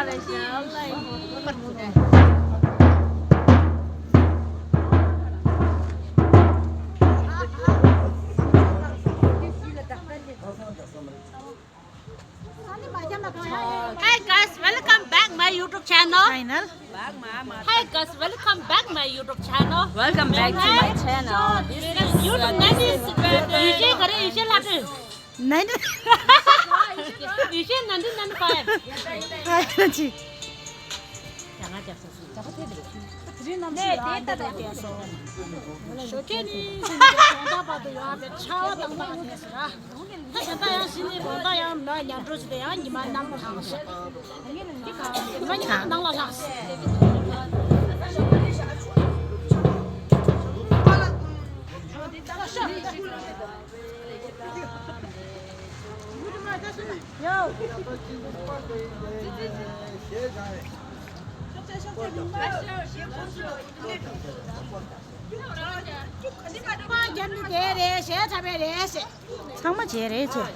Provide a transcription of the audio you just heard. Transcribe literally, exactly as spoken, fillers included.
Hi guys, welcome back my YouTube channel. Channel. Hi guys, welcome back my YouTube channel. Welcome back to my channel. This is YouTube name is ཡུལ་ཅན་ག་རེ། ཡུལ་ཅན་ལ་དྲི། Nine. ཡུལ་ཅན་nineteen ninety-five. Hi ཅི། ཞོགས་ཀས་ནི་ཞིང་ཁའི་གྲོང་རྡལ་བར་དུ་ཡོད་པའི་ཆར་པ་དྭངས་དྭངས་དེ་ཟེར་ར། ད་ཞིང་ཁ་ཡང་ཞིང་ནི་གྲོང་རྡལ་ཡང་མོས་ཉམས་འགྲོ་ཞིག་དེ་ཡང་ཉི་མ་ནམ་ལངས་ཤག་ཉི་མ་ཉི་མ་ནང་ལ་ལྷགས། རྒྱབ་ནི་དེ་རེད། གཞས་འཁྲབ་པའི་རེད་ཟེར། ཚང་མ་བྱས་རེད་ཟེར།